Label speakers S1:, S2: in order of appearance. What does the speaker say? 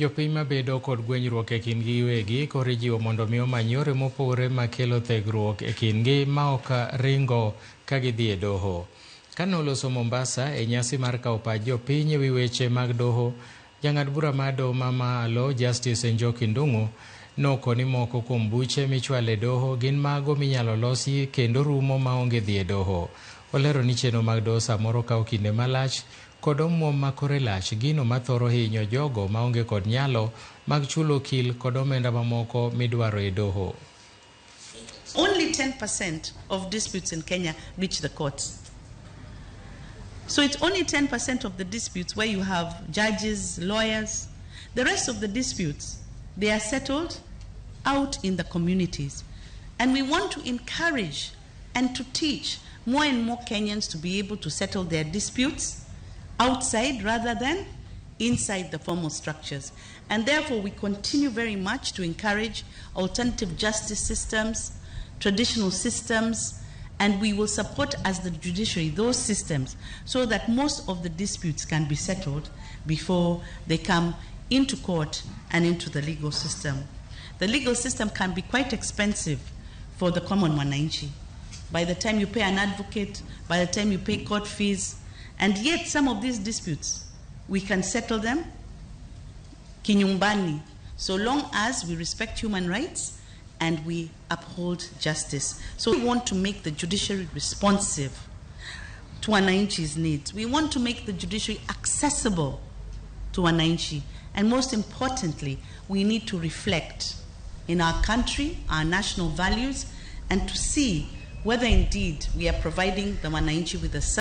S1: Jopiny mabedo kod gwenyruok e kindgi giwegi koro ijiwo mondo mi omany yore mopogore makelo thegruok e kindgi ma ok ringo ka gidhi e doho. Kane oloso Mombasa e nyasi mar kawo pach jopiny e wi weche mag doho, jang'ad bura mar doho mamalo Justice Njoki Ndung'u nokoni moko kuom buche michwalo e doho gin mago minyalo losi kendo rumo maonge dhi e doho. Olero ni chenro mag doho samoro kawo kinde malach kod omuom ma kore lach gino mathoro hinyo jogo maonge kod nyalo mag chulo okil kod omenda mamoko midwaro e doho.
S2: Only 10% of disputes in Kenya reach the courts. So it's only 10% of the disputes where you have judges, lawyers. The rest of the disputes, they are settled out in the communities. And we want to encourage and to teach more and more Kenyans to be able to settle their disputes outside rather than inside the formal structures. And therefore, we continue very much to encourage alternative justice systems, traditional systems, and we will support as the judiciary those systems so that most of the disputes can be settled before they come into court and into the legal system. The legal system can be quite expensive for the common mwananchi. By the time you pay an advocate, by the time you pay court fees, and yet some of these disputes, we can settle them kinyumbani, so long as we respect human rights and we uphold justice. So we want to make the judiciary responsive to wananchi's needs. We want to make the judiciary accessible to wananchi. And most importantly, we need to reflect in our country, our national values, and to see whether indeed we are providing the wananchi with the